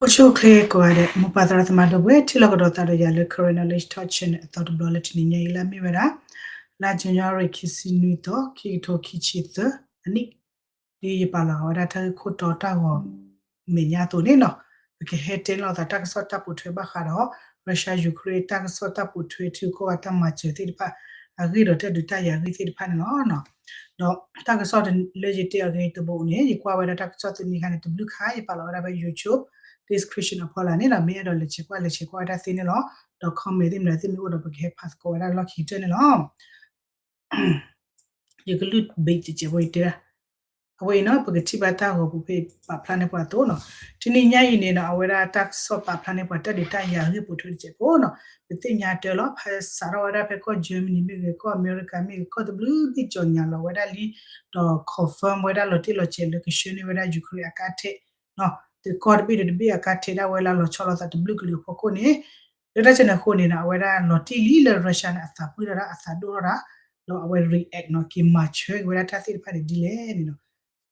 အိၣ်ဆူၣ်အိၣ်ချ့ကိးဂၤဒဲး မိၢ်ပၢ်သရၣ်သမါဒီပုၢ်ဝဲၢ် ထံၣ်လိာ်ကဒီးသးဒီးယၤလၢ Karen Knowledge Talk Channel အသီတဘျီလၢတနံၤညါအံၤ လၢအမ့ၢ်ဝဲဒၣ် လါ January ခံဆံနွံသီ ခံကထိခံဆံသၢအနံၣ်, ဒ်ယပာ်လီၤဃာ်ဝဲဒၣ်တၢ်ဂ့ၢ်ခိၣ်တီတၢ်ဂီၤမဲာ်ညါအသိးန့ၣ်လီၤ. ပကဟဲတဲန့ၢ်လိာ်သးတၢ်ကစီၣ်တၢ်ပိာ်ထွဲဘၣ်ဃးဒီး Russia Ukraine တၢ်ကစီၣ်တၢ်ပိာ်ထွဲထံကီၢ်ဂၤတၢ်မၤစၢၤသ့ၣ်တဖၣ်အဂ့ၢ်ဒီးတၢ်ဒုးတၢ်ယၤအဂ့ၢ်သ့ၣ်တဖၣ်န့ၣ်လီၤ. ဒီးတၢ်ကစီၣ်လၢယတဲအီၤဂ့ၤတဘိန့ၣ် ယကွၢ်ဝဲဒၣ်တၢ်ကစီၣ်သနံၤခါန့ၣ် တဘျုးခါ ယပာ်လီၤဝဲဒၣ်ဖဲ YouTube description အဖီလာ်န့ၣ်ဒီး မ့ၢ်အဲၣ်ဒိးလဲၤဆဲးကွၢ်လဲၤဆဲးကွၢ်ဝဲဒၣ်သ့န့ၣ်လီၤ. ဒီး comment သ့ၣ်မနုၤသ့ၣ်မ့ၢ်အိၣ်ဒီး ပကဟဲဖးသကိးဝဲဒၣ်လီၢ်ခံကတၢၢ်န့ၣ်လီၤ. ယကလုၢ် break တစဲးဖိယတဲဒၣ် အဝဲအံၤနီၤ ပကထံၣ်ဘၣ်တၢ်ဂီၤပူၤဖဲပာ်ဖျါန့ၢ်ပှၤအသိးနီၤ. တနံၤညါအံၤန့ၣ်ဒီး အဝဲဒၣ်တၢ်ကစီၣ်ပာ်ဖျါန့ၢ်ပှၤတၢ်ဒုးတၢ်ယၤအဂ့ၢ်ပိာ်ထွဲတစဲးဖိနီၤ. ပသ့ၣ်ညါတၢ်လီၤ ဖဲစးထီၣ်ဝဲဒၣ်ဖဲကီၢ် Germany မ့ၢ်ဂ့ၤ ကီၢ်အမဲရကၤမ့ၢ်ဂ့ၤ ကီၢ်တဘျုးဘ့ၣ် ကြေညာလီၤဝဲဒၣ်လံ ဒီး confirm ဝဲဒၣ်လီၤတံၢ်လီၤဆဲးလၢကဆှၢန့ၢ်ဝဲဒၣ် Ukraine အကါထဲး ကီၢ်တဘ့ၣ်ဒီးတဘ့ၣ်အကါထဲးဒၣ်ဝဲလၢလီၤဆီလိာ်သးတဘျုးကလုာ်အဖီခိၣ်န့ၣ်, လၢတၢ်စဲးန့ၣ်အဃိန့ၣ်ဒီး အဝဲဒၣ်လီၤတံၢ်လံလၢ Russia န့ၣ် အသးပှံၢ်ထီၣ်ဒၣ် အသးဒိၣ်ထီၣ်ဒၣ်, ဒီးအဝဲ react နီၤ က့ၤမၤဆၢက့ၤဝဲဒၣ်တၢ်သ့ၣ်တဖၣ်န့ၣ်ဒ်လဲၣ်န့ၣ်နီၤ.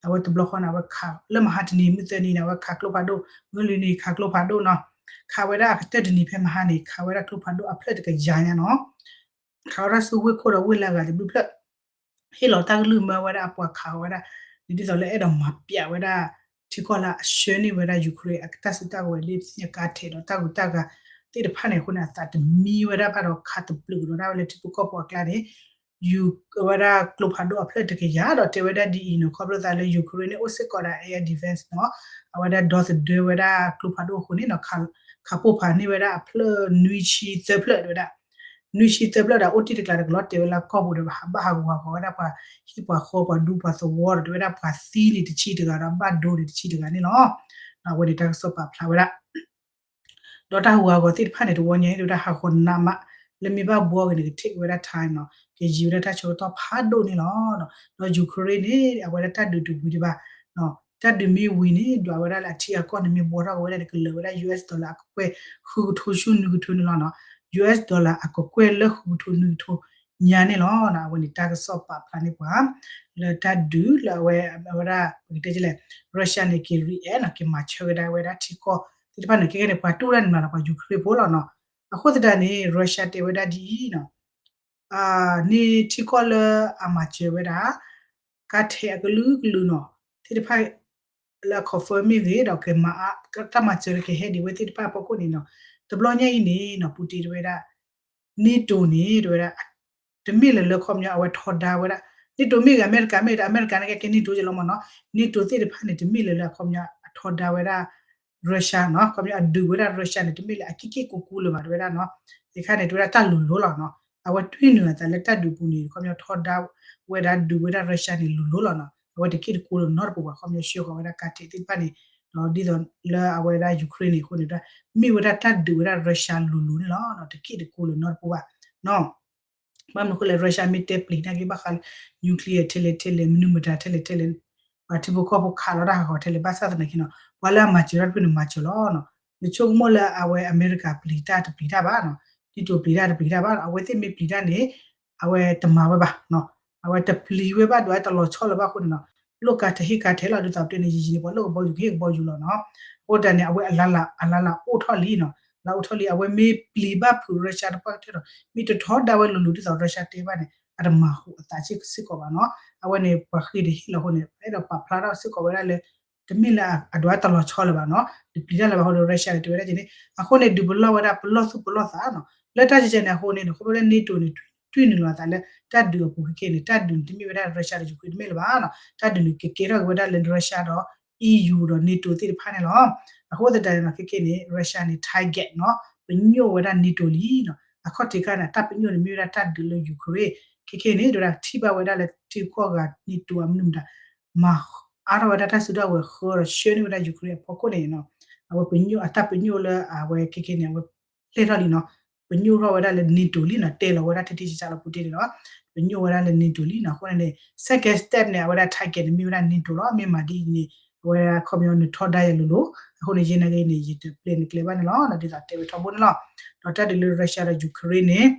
အဝဲတဘျီဃီန့ၣ် အဝဲခးလၢမဟါတနံၤ မုၢ်သၢနံၤန့ၣ် အဝဲခးကျိဖးဒိၣ် မုၢ်လွံၢ်နံၤခးကျိဖးဒိၣ်နီၤ, ခးဝဲဒၣ်အကတၢၢ်တနံၤဖဲမဟါန့ၣ် ခးဝဲဒၣ်ကျိဖးဒိၣ်အဖျၢၣ်တကယၤညါနီၤ. ခးဝဲဒၣ်ဆူဝ့ၢ်ခိၣ်ဒီးဝ့ၢ်လၢအဂၤတဘျုးဖျၢၣ် ဟ့ၣ်လီၤတၢ်ကလုၢ်မၢဝဲဒၣ်အပှၤခးဝဲဒၣ်, ဒ်သိးလၢအဲၣ်ဒိးမၤပျးဝဲဒၣ် ထံကီၢ်လၢအဆှၢန့ၢ်ဝဲဒၣ် Ukraine အတၢ်စုတၢ်ကဝဲၤလၢပသ့ၣ်ညါကါထဲးဒီးတၢ်ဂုၤတၢ်ဂၤသ့ၣ်တဖၣ်န့ၣ်အဃိန့ၣ် အသးတမံဝဲဒၣ်ဘၣ်ဒီးခးတပျုာ်ကဒီးဒၣ်ဝဲလၢထံဖိကီၢ်ဖိအကျါန့ၣ် ယူၤဝဲဒၣ်ကျိဖးဒိၣ်အဖျၢၣ်တကယၤ ဒီးတဲဝဲဒၣ်ဒ်အံၤနီၤ ခီဖျိသးလၢ Ukraine န့ၣ် အိၣ်စ့ၢ်ကီးဒီး air defense နီၤ, အဝဲဒၣ်ဒီသဒၢဝဲဒၣ်ကျိဖးဒိၣ်အဃိန့ၣ်နီၤ ခးပိၢ်ဖးန့ၢ်ဝဲဒၣ်အဖျၢၣ်နွံဆံသၢဖျၢၣ်တဲဝဲဒၣ် နွံဆံသၢဖျၢၣ်ဒီး အိၣ်တ့ၢ်တကျါတကလီၤတဲာ်ဝဲလၢကီၢ်ပူၤဒီး ဘၣ်ဟးဂူာ်ဟးဂီၤဝဲဒၣ်ပှၤဟံၣ်ပှၤဃီပှၤဒူပှၤသဝီဒီး တဲဝဲဒၣ်ပှၤသံန့ၣ်တဆံတဂၤဒီး ဘၣ်ဒိန့ၣ်တဆံတဂၤန့ၣ်လီၤ. အဝဲန့ၣ်တၢ်ကစီၣ်ပာ်ဖျါဝဲဒၣ် ဒီးတၢ်ဟးဂူာ်ဟးဂီၤသ့ၣ်တဖၣ်န့ၣ် တဝီညါအံၤ တဲဝဲဒၣ်ဟးဂီၤနးမး လၢမ့ၢ်ဘၣ်ဘှီဂ့ၤန့ၣ် က take ဝဲဒၣ် time နီၤ ကယံာ်ဝဲဒၣ်တၢ်ဆၢကတီၢ်ဖးဒိၣ်န့ၣ်လီၤ. ဒီး Ukraine န့ၣ် အဝဲဒၣ်တၢ်ဒုးတဝံၤဒံးဘၣ် တၢ်ဒုးမ့ၢ်ဝံၤန့ၣ် ဒွးဝဲဒၣ်လၢအထံအကီၢ်န့ၣ်မ့ၢ်ဘှီထီၣ်က့ၤဝဲဒၣ်န့ၣ် ကလၢာ်ဝဲဒၣ် US dollar အကကွဲၢ်ဃုကထိဆူနွံကထိန့ၣ်လီၤနီၤ. US dollar အကကွဲၢ်လၢဃုကထိနွံကထိညါန့ၣ်လီၤ. အဝဲန့ၣ်တၢ်ကစီၣ်ပာ်ဖျါန့ၢ်ပှၤ လၢတၢ်ဒုးလၢအဝဲ အဝဲဒၣ် ပကတဲလဲၣ် Russia န့ၣ် က့ၤ react နီၤ က့ၤမၤဆၢဝဲဒၣ်ဝဲဒၣ်ထံကီၢ်သ့ၣ်တဖၣ်န့ၣ် ခဲကဲန့ၣ် ပှၤတူၢ်ဝဲဒၣ်န့ၣ်မးလီၤ ပှၤ Ukraine ဖိလီၤနီၤ. အဃိသတးန့ၣ် Russia တဲဝဲဒၣ်ဒ်အံၤနီၤ န့ၢ်ထံကီၢ်လၢအမၤစၢၤဝဲဒၣ် ကါထဲးအကလုာ်ကလုာ်နီၤ သ့ၣ်တဖၣ် လၢအ confirm မ့ၢ်ဂ့ၤ ဒီးကမၤအါ တၢ်မၤစၢၤလၢကဟဲဒံးဝဲသ့ၣ်တဖၣ်အဖီခိၣ်န့ၣ်နီၤ တဘျီညါအံၤန့ၣ်နီၤ Putin တဲဝဲဒၣ် NATO န့ၣ် တဲဝဲဒၣ် တမ့ၢ်လၢၤလၢခီပညီအဝဲထီဒါဝဲဒၣ် NATO မ့ၢ်ဂ့ၤ အမဲရကၤမ့ၢ်ဂ့ၤ အမဲရကၤန့ၣ်ကဲကဲ NATO က့လီၤမးနီၤ NATO သ့ၣ်တဖၣ်န့ၣ် တမ့ၢ်လၢၤလၢအခီပညီအထီဒါဝဲဒၣ် Russia နီၤ ခီပညီအဒုးဝဲဒၣ် Russia န့ၣ် တမ့ၢ်လၢအက့ၢ်က့ၢ်ကူကူလၢၤဘၣ် တဲဝဲဒၣ်နီၤ ယခါန့ၣ် တဲဝဲဒၣ်တၢ်လိၤလိၤလီၤနီၤ အဝဲတွံၢ်နုာ်အသးလၢတၢ်ဒုးပူၤန့ၣ် ခီပညီထီဒါဝဲဒၣ်ဒုးဝဲဒၣ် Russia န့ၣ် လိၤလိၤလီၤနီၤ အဝဲတက့ၢ်တကူလၢၤနီတပူၤဘၣ် ခီပညီဆှၢဃီၤဝဲဒၣ်ကါထဲးသ့ၣ်တဖၣ်န့ၣ် ဒီးဒ်သိးလၢအဝဲဒၣ် Ukraine န့ၣ်အဃိန့ၣ် မ့ၢ်ဝဲဒၣ်တၢ်ဒုးဝဲဒၣ် Russia လိၤလိၤန့ၣ်လီၤ တက့ၢ်တကူလၢၤနီတပူၤဘၣ် ဘၣ်မနုၤအဃိလဲၣ် Russia မ့ၢ်တဲပျံၤတၢ်က့ၤဘၣ်ဃးလၢ nuclear ထဲလဲၣ်ထဲလဲၣ် မနုၤမတၤထဲလဲၣ်ထဲလဲၣ် ပှၤထံဖိကီၢ်ဖိခးလီၤတၢ်ဟးဂီၤထဲလဲၣ် ဘၣ်ဆၣ်သနာ်က့နီၤ ပှၤလၢအမၤစၢၤတၢ်တဖုန့ၣ်မၤစၢၤလီၤနီၤ နဆိကမိၣ်လၢအဝဲအမဲရကၤပျံၤတၢ်တပျံၤတၢ်ဘၣ်နီၤ NATO ပျံၤတၢ်တပျံၤတၢ်ဘၣ် အဝဲသ့ၣ်မ့ၢ်ပျံၤတၢ်န့ၣ် အဝဲတမၤဝဲဘၣ်နီၤ အဝဲတပျံၤဝဲဘၣ်ဒွးတၢ်လီၤဆီလၢၤဘၣ်အဃိန့ၣ်နီၤ လိၣ်ကါတဟ့ၣ်ကါထဲလီၤ ဒ်သိးပတဲန့ၣ် ယံာ်ယံာ်န့ၣ် ပှၤလိၣ်ကဘီယူၤကဟ့ၣ်ကဘီယူၤလီၤနီၤ အဃိတၢ်န့ၣ် အဝဲအလါလါ အလါလါအိၣ်ထီၣ်လံနီၤ လါအိၣ်ထီၣ်လံ အဝဲမ့ၢ်ပျံၤဘၣ်ဖုး Russia တပှၢ်ကတၢၢ်ဒီး မ့ၢ်တထီဒါဝဲလိၤလိၤဒ်သိး Russia တဲဘၣ်န့ၣ် အတမၤဟူးအသးစ့ၢ်ကီးဘၣ်နီၤ အဝဲန့ၣ် ပှၤဃ့တဟ့ၣ်လီၤအဃိန့ၣ် အဲၣ်ဒိးပာ်ဖျါထီၣ်စ့ၢ်ကီးဝဲဒၣ်လၢ တမ့ၢ်လၢအဒွးတၢ်လီၤဆီလၢၤဘၣ်နီၤ တပျံၤတၢ်လၢၤဘၣ်အဃိဒီး Russia န့ၣ် တဲဝဲဒၣ်က့ၤန့ၣ် အဃိန့ၣ် ဒုးပလီၢ်ဝဲဒၣ်ပလီၢ်သူၣ်ပလီၢ်သးနီၤ လၢတၢ်ကဲကဲန့ၣ်အဃိန့ၣ် ခီဖျိလၢ NATO န့ၣ် တွံၢ်နုာ်လီၤအသးလၢ တၢ်ဒုးအပူၤခဲကဲန့ၣ် တၢ်ဒုးန့ၣ် တမ့ၢ်ဝဲဒၣ် Russia ဒီး Ukraine တမ့ၢ်လၢၤဘၣ်နီၤ တၢ်ဒုးန့ၣ် ကကဲထီၣ်က့ၤဝဲဒၣ်လၢ Russia ဒီး EU ဒီး NATO သ့ၣ်တဖၣ်န့ၣ်လီၤ အဃိသတးန့ၣ်နီၤ ခဲကဲန့ၣ် Russia န့ၣ် target နီၤ ပညိၣ်ဝဲဒၣ် NATO လံနီၤ အခီၣ်ထံးခါန့ၣ် တၢ်ပညိၣ်န့ၣ်မ့ၢ်ဝဲဒၣ်တၢ်ဒုးလၢ Ukraine ခဲကဲန့ၣ် တဲဝဲဒၣ်ထံၣ်ဘၣ်ဝဲဒၣ်လၢထံကီၢ်ဂၤ NATO အမနုၤမတၤ မၤအါထီၣ်ဝဲဒၣ်တၢ်စုတၢ်ဝဲၤဃၢဒီးဆှၢန့ၢ်ဝဲဒၣ် Ukraine အဖီခိၣ်န့ၣ်နီၤ အဝဲပညိၣ်အတၢ်ပညိၣ်လၢအဝဲခဲကဲန့ၣ် အဝဲလဲၢ်ထီၣ်လံနီၤ ပညိၣ်ထီၣ်ဝဲဒၣ်လၢ NATO လံနီၤ တဲလီၤဝဲဒၣ်ထဲထဲဆးဆးလီၤပူၤတ့ၢ်န့ၣ်လီၤ ပညိၣ်ဝဲဒၣ်လၢ NATO လံနီၤ အဃိန့ၣ်န့ၣ် second step န့ၣ် အဝဲဒၣ် target န့ၣ် မ့ၢ်ဝဲဒၣ် NATO လီၤ မ့ၢ်မၤဒ်အံၤန့ၣ် အဝဲဒၣ်ခီပညီနထီဒါယၤလိၤလိၤ အဃိန့ၣ် ယဲနာ်က့ၤန့ၣ် ယတပျဲနကျဲဘၣ်န့ၣ်လီၤ ဒ်သိးတဲဝဲထီဘိန့ၣ်လီၤ ဒီးတၢ်ဒုးလၢ Russia ဒီး Ukraine န့ၣ်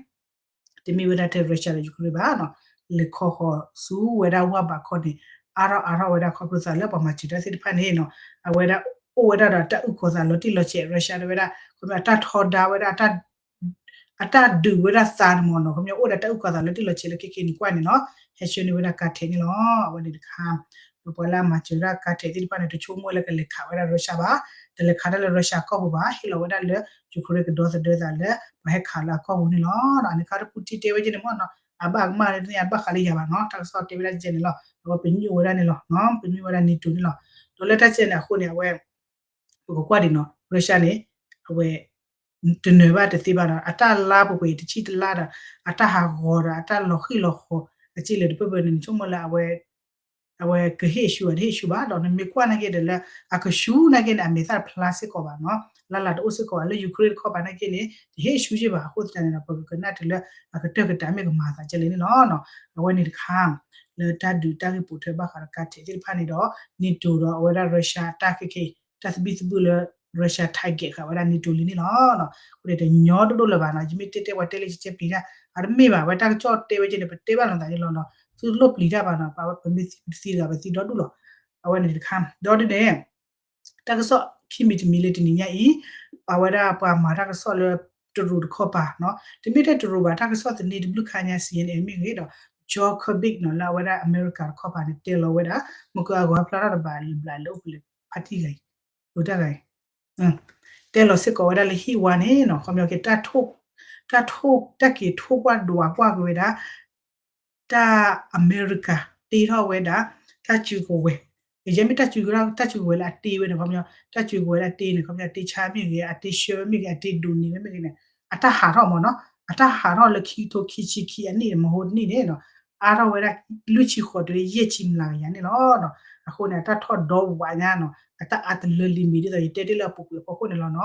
တမ့ၢ်ဝဲဒၣ်ထဲ Russia ဒီး Ukraine ဘၣ်နီၤ လဲၤခီဃီၤဆူဝဲဒၣ်ဝၢ်ဘးခီန့ၣ် အါထီၣ်အါထီၣ်ဝဲဒၣ်ခီဖျိသးလၢပှၤမၤစၢၤတၢ်သ့ၣ်တဖၣ်န့ၣ်နီၤ အဝဲဒၣ် အိၣ်ဝဲဒၣ်ဒီးတၢ်အုၣ်ကီၤသးလီၤတံၢ်လီၤဆဲး Russia တဲဝဲဒၣ် ခီပညီအတၢ်ထီဒါဝဲဒၣ် အတၢ်ဒုးဝဲဒၣ်သးန့ၣ်မ့ၢ်နီၤ ခီပညီအိၣ်ဒီးတၢ်အုၣ်ကီၤသးလီၤတံၢ်လီၤဆဲးလၢခဲကနံၣ်ကွၢ်န့ၣ်နီၤ ဟဲဆှၢန့ၢ်ဝဲဒၣ်ကါထဲးန့ၣ်လီၤ. အဝဲန့ၣ်တခါ ဒီးပှၤလၢအမၤစၢၤဝဲဒၣ်ကါထဲးသ့ၣ်တဖၣ်န့ၣ် တဆိကမိၣ်လၢကလဲၤခးဝဲဒၣ် Russia ဘၣ်, တလဲၤခးတၢ်လၢ Russia ကီၢ်ပူၤဘၣ်, ဟ့ၣ်လီၤဝဲဒၣ်လၢ Ukraine ကဒီသဒၢသးလၢ ပှၤဟဲခးလၢအကီၢ်ပူၤန့ၣ်လီၤ. အန့ၣ်ခါတပူၤတံၢ်တဲဝဲကဲန့ၣ်မ့ၢ်နီၤ အဘၣ်ကမၣ်လၢန့ၣ် အဘၣ်ဃးလၢယၤဘၣ်နီၤ တၢ်ကစီၣ်တဲဝဲဒၣ်ကဲန့ၣ်လီၤ. အဝဲပညိၣ်ဝဲဒၣ်န့ၣ်လီၤ, ပညိၣ်ဝဲဒၣ် NATO န့ၣ်လီၤ. ဒီးလၢတၢ်ကဲန့ၣ်အဃိန့ၣ် အဝဲ ပကကွၢ်ဒံးနီၤ Russia န့ၣ် အဝဲ တနၢၤဘၣ်တသ့ဘၣ်ဒီး အတၢ်လါပှဲၤပှဲၤတဆံတလါဒီး အတၢ်ဟးဂီၤဒီး အတၢ်လီၤဃံၣ်လီၤဃီၤ အစ့လၢတပၢၢ်ပၢၢ်န့ၣ် နဆိကမိၣ်လၢ အဝဲကဟ့ၣ်ဆူၣ်ဧါ တဟ့ၣ်ဆူၣ်ဘၣ်ဒီး နမ့ၢ်ကွၢ်နာ်က့ဒီးလၢ အကဆူၣ်နာ်က့န့ၣ် အမဲာ်သၣ်တဖျါစ့ၢ်ကီးဘၣ်နီၤ လၢ်လၢ်တအိၣ်စ့ၢ်ကီးဘၣ် လၢ Ukraine တခီပၤနာ်က့န့ၣ် တဟ့ၣ်ဆူၣ်စ့ၢ်ဘၣ် အဃိသတးန့ၣ်ဒီး ပကကနၣ်တုၤလၢ အကတၢၢ်ကတၢၢ်မ့ၢ်ကမၤသးကဲလဲၣ်န့ၣ်လီၤ. အဝဲန့ၣ်တခါ လၢတၢ်ဒုးတၢ်ဂ့ၢ်ပိာ်ထွဲဘၣ်ဃးဒီးကါထဲးသ့ၣ်တဖၣ်န့ၣ်ဒီး NATO ဒီးအဝဲဒၣ် Russia တၢ်ခဲက့ တၢ်သဘံၣ်သဘုၣ်လၢ Russia target ဃာ်ဝဲဒၣ် NATO လံန့ၣ်လီၤ. အဃိန့ၣ်တညီတဒိၣ်လၢၤဘၣ်နီၤ ယမ့ၢ်တဲတဲပှၤတဲလၢယကဲပျံၤတၢ် အတမ့ၢ်ဘၣ် အဝဲတၢ်ကစီၣ်တဲဝဲကဲန့ၣ် ပတဲဘၣ်လိာ်သးယလီၤနီၤ သုတလိၣ်ပျံၤတၢ်ဘၣ်နီၤ ပဝဲပမ့ၢ်သံပတသံတဂၤ ပသံဒီဒူၣ်လီၤ. အဝဲန့ၣ်တခါ ဒီးဒ်န့ၣ် တၢ်ကစီၣ်ခံမံၤတမံၤလၢတနံၤညါအံၤ ပာ်ဝဲဒၣ်ပှၤမၤတၢ်ကစီၣ်လၢ တရူးတခီပၤနီၤ တမ့ၢ်ထဲတရူးဘၣ် တၢ်ကစီၣ်သန့တဘျုးခါညါ CNN မ့ၢ်ဂ့ၤဒီး John Kirby နီၤ လၢအဝဲဒၣ်အမဲရကၤတခီပၤန့ၣ် တဲလီၤဝဲဒၣ် မ့ၢ်ကအဂီၤဖျါထီၣ်တဘၣ်လၢဘျးလၢအိၣ်ဖဲလဲၣ် ဖါတံၢ်ဂၤအံၤ အိၣ်တၢ်ဂၤအံၤ တဲလီၤစ့ၢ်ကီးဝဲဒၣ်လၢဟံၣ်ဝါန့ၣ်နီၤ ခီပညီက့ၤ တၢ်ထိၣ် တၢ်ထိၣ် တၢ်က့ၤထိၣ်ကွၢ်ဒွးကွၢ်က့ၤဝဲဒၣ် တၢ်အမဲရကၤတ့ထီၣ်ဝဲဒၣ် တၢ်စုကဝဲၤ ကယဲၢ်မ့ၢ်တၢ်စုကဝဲၤ တၢ်စုကဝဲၤလၢအတ့ဝဲန့ၣ် ခီပညီ တၢ်စုကဝဲၤလၢအတ့န့ၣ် ခီပညီတ့ဆါမ့ၢ်ဂ့ၤ အတ့ဆှၢဝဲမ့ၢ်ဂ့ၤ အတ့ဒိးန့ၢ်ဝဲမ့ၢ်ဂ့ၤန့ၣ် အတၢ်ဟးထီၣ်မ့ၢ်နီၤ အတၢ်ဟးထီၣ်လၢခံကထိခံဆံခံအနံၣ်န့ၣ် မဟိတနံၣ်န့ၣ်နီၤ အါထီၣ်ဝဲဒၣ် လွံၢ်ဆံဃိးတုၤလၢယဲၢ်ဆံမျးကယၤန့ၣ်လီၤ. အဃိန့ၣ် အတၢ်ထီၣ်ဒီဝးညါနီၤ အတၢ်အါတလၢလံမံၤ ဒ်သိးယတဲတ့ၢ်လၢအပူၤကွံာ်အဖီခိၣ်န့ၣ်လီၤန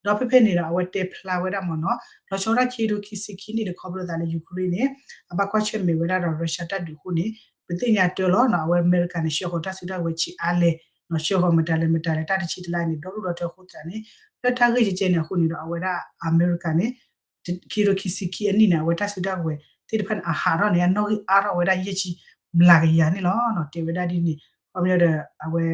ီၤ. ဒီးဖဲဖဲန့ၣ်ဒီး အဝဲတဲဖျါဝဲဒၣ်မ့ၢ်နီၤ လီၤဆီဒၣ်ခံကထိခံဆံခံနံၣ်ဒီးခီဖျိသးလၢ Ukraine န့ၣ် အဘၣ်ကွၢ်ဆၢၣ်မဲာ်ဝဲဒၣ်ဒီး Russia တၢ်ဒုးအဃိန့ၣ် ပသ့ၣ်ညါတၢ်လီၤနီၤ အဝဲအမဲရကၤန့ၣ် ဆှၢဃီၤတၢ်စုတၢ်ကဝဲၤဆံးအါလဲၣ်နီၤ ဆှၢဃီၤမတၤလဲၣ်မတၤလဲၣ် တၢ်တဆံတလါန့ၣ် ဒီဒူၣ်ဒီထၢအဃိသတးန့ၣ် လၢတၢ်ဂ့ၢ်ကဲကဲန့ၣ်အဃိန့ၣ်ဒီး အဝဲဒၣ်အမဲရကၤန့ၣ် ခံကထိခံဆံခံအနံၣ်န့ၣ် အဝဲတၢ်စုတၢ်ကဝဲၤသ့ၣ်တဖၣ်န့ၣ် အဟးထီၣ်န့ၣ် အနီၣ်ဂံၢ်အါထီၣ်ဝဲဒၣ်ယဲၢ်ဆံမျးကယၤန့ၣ်လီၤ. တဲဝဲဒၣ်ဒ်န့ၣ် ခီပညီဒီး အဝဲ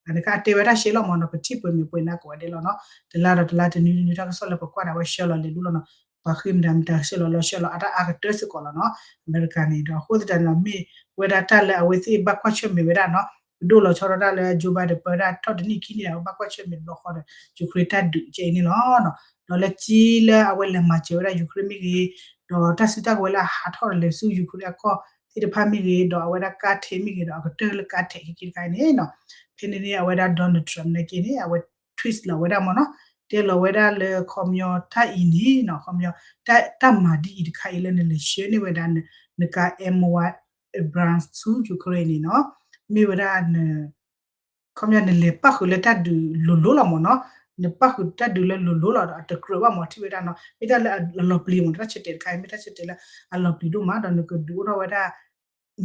အန့ၣ်ကတဲဝဲဒၣ်ရှဲလီၤမ့ၢ်နီၤ ပထံၣ်ပှဲၤမ့ၢ်ပှဲၤန့ၣ်ကိးဂၤဒဲးလီၤနီၤ တလါဒီးတလါတနွံနွံတၢ်ကစီၣ်လၢပကွၢ်န့ၣ် အဝဲဆှၢလီၤလဲၤဒူလီၤနီၤ ပှၤဃ့မတၤမတၤဆှၢလီၤလီၤဆှၢလီၤ အတၢ်အါကတၢၢ်စ့ၢ်ကီးလီၤနီၤ အမဲရကၤန့ၣ်ဒီး အဃိသတးန့ၣ်ဒီး မ့ၢ်ဝဲဒၣ်တၢ်လၢအဝဲသ့ၣ်ဘၣ်ကွၢ်ဆၢၣ်မဲာ်ဝဲဒၣ်နီၤ ပဒိၣ်လီၤဆီဒၣ်တၢ်လၢ Joe Biden ပၢဒၣ်ထီၣ်တနံၣ်ခံနံၣ်န့ၣ် အဝဲဘၣ်ကွၢ်ဆၢၣ်မဲာ်တဘျီဃီဒီး Ukraine တၢ်ဒုးကဲအံၤန့ၣ်လီၤ. ဒီးလၢကံလၢအဝဲလဲၤမၤစၢၤဝဲဒၣ် Ukraine မ့ၢ်ဂ့ၤ ဒီးတၢ်စုတၢ်ကဝဲၤလၢအဟးထီၣ်ဒီးလဲၤဆူ Ukraine အကီၢ်သ့ၣ်တဖၣ်မ့ၢ်ဂ့ၤ ဒီးအဝဲဒၣ်ကါထဲးမ့ၢ်ဂ့ၤ ဒီးအကတၢၢ်လၢကါထဲးခဲကဲတခါအံၤန့ၣ်နီၤ ဖဲန့ၣ်န့ၣ် အဝဲဒၣ် Donald Trump နာ်က့န့ၣ် အဝဲ tweet လီၤဝဲဒၣ်မ့ၢ်နီၤ တဲလီၤဝဲဒၣ်လၢခီပညီတၢ်အံၤန့ၣ်နီၤ ခီပညီ တၢ်မၤဒ်အံၤတခါအံၤလၢနလဲၤဆှၢန့ၢ်ဝဲဒၣ် နကါ M one Abrams ဆူ Ukraine န့ၣ်နီၤ မ့ၢ်ဝဲဒၣ် ခီပညီနလဲၤပၣ်ဃုာ်လၢတၢ်ဒုးလိၤလိၤလီၤမ့ၢ်နီၤ နပၣ်ဃုာ်တၢ်ဒုးလၢလိၤလိၤလီၤဒီးအတကြၢးဘၣ်မ့ၢ်ထံၣ်ဝဲဒၣ်နီၤ မ့ၢ်တၢ်လၢအလီၤပျံၤမ့ၢ် တၢ်ဆၢတဲာ်တခါအံၤ မ့ၢ်တၢ်ဆၢတဲာ်လၢအလီၤပျံၤဒိၣ်မး ဒီးနကဒုးအိၣ်ထီၣ်ဝဲဒၣ်